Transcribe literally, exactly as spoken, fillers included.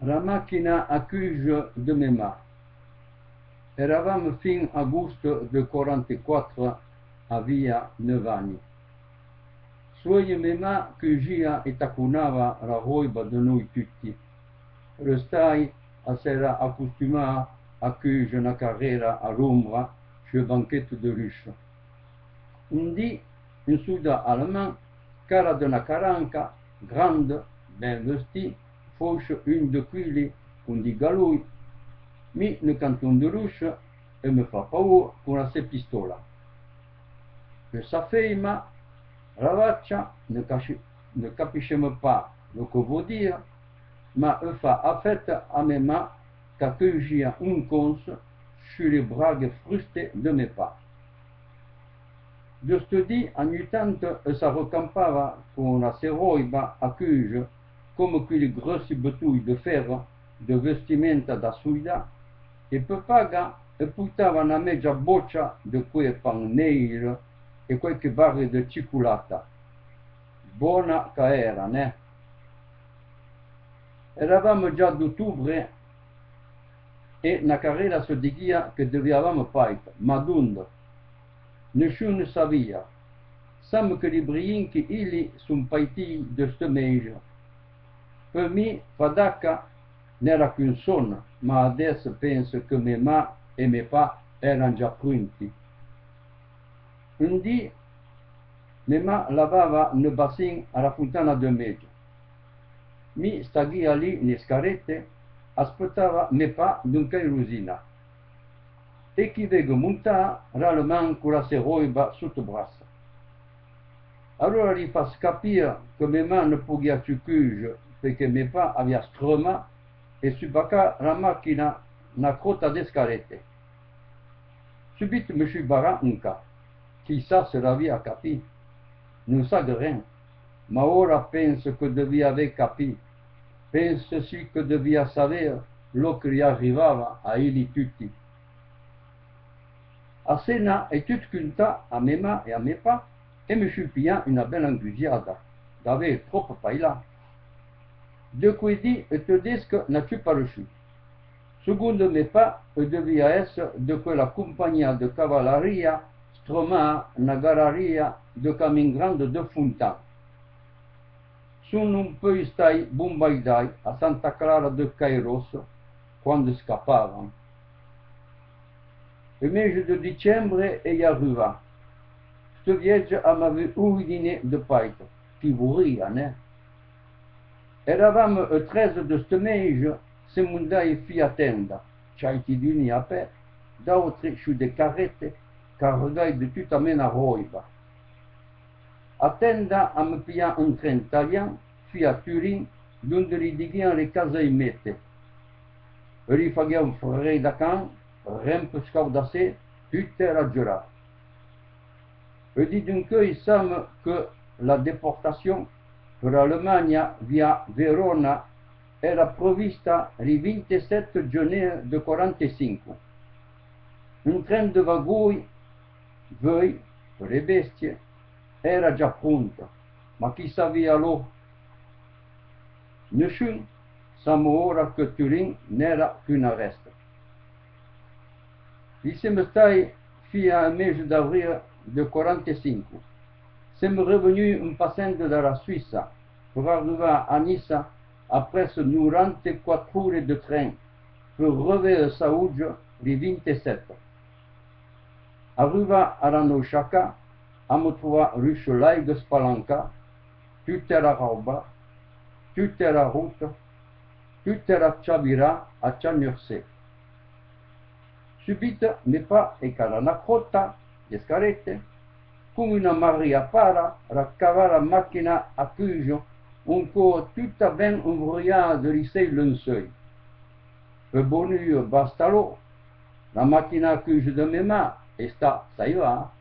La machina a cuja de me mar. Eravam fin agost de quaranta-quatre, avia nèu ani. Suei me mar cugia e taconava la roiba de noi tuti. Restai a s'èra acostumat a cuja na carrèra a l'ombra sus banquet de lucha. Un di, un soldat alemand, cara de na caranca, grand, ben vestit, faucha un de quili, un di galoi, mi ne canton de lucha e me fa paur con la se pistola. E sa feima, la vacha, ne cachi-, ne capichèm pas lo que vòu dire, ma e fa afècte a me mar qu'acuegia un cons sus li brague fruste de me pa. De sto di, a nuitant, e s'arrecampava con la se roiba a cuja, coma quili gròssi betoi de fèrre de vestimenta da soida, e pe paga e portava na meja bòcha de queu pan neire e quauque barre de chicolata. Bòna qu'a èra, nè? Eravam ja d'otobre e na carrèra se diguia que deviavam Paica, ma donde? Nechun ne sabia. Sam que li briinchi illi son paiti de ste mese. Per mi, fadaca n'èra qu'un son, ma adès pense que me ma e me pa èran ja prunti. Un di, me ma lavava ne bassin a la fontana de Meja. Mi staguia li n'escarete, aspetava me pa d'un cairosina. E qui vegue montar, ralemand con la se roiba sota braça. Alora li fas capir que me ma ne poguia tu cuja, perque me pa avia strema e subacar la machina na crota d'escarete. Subit me sui barrat un ca. Qui sa se l'avia capit? Non sague ren, ma ora pense que devia aver capit. Pense si que devia saver lo que li arrivava a illi tuti. A cena e tot contar a me ma e a me pa, e me sui pilhat una bèla engusiada, d'aver tròp pailat. De queu di e tedesc n'a tu pareissut. Segonde me pa, e devia èsser de quela companhia de cavalaria stremada na gararia de camin grand de Fontan. Son un peu stai bombaidai a Santa Clara de Cairos quand escapavan. E mese de dicembre ei arrivat. Ste viètge a m'avut ordine de Paica, qui vorria, nè? Eravam e tretze de ste mese, se mondai fi a Tenda, chaiti d'uni a pè, d'autri sus de carrete, cargai de tuta mena roiba. A Tenda am pilhà un tren talian fi a Turin, donde li diguian le casaimete. E li faguian freir da can, ren pescau da se, tot èra gelat. E di dunquei sam que la deportacion per Alemanha via Verona èra prevista li vint-e-sèt gener de quaranta-cinc. Un tren de vagoi, vei, per le bèstie, èra ja pronta, ma qui savia lo? Nechun, sam ora que Turin n'èra qu'una rèsta. Li sem estai fi a un mese d'avril de quaranta-cinc. Sem revenut en passent de la Suissa per arrivar a Niça après noranta-quatre ores de tren per rever Saúja li vint-e-sèt. Arrivat a la Nòu Chaca, am trobat Ruchelaiga espalancat, tot èra raubat, tot èra rot, tot èra chavirat a Chanursé. Subit, me pa e cara na crota d'escarete, com una maria para, la cavara machina a cuja, un còp tota ben envroiada de li sei lençoi. Per bonur basta lo, la machina a cuja de me ma e sta saiva.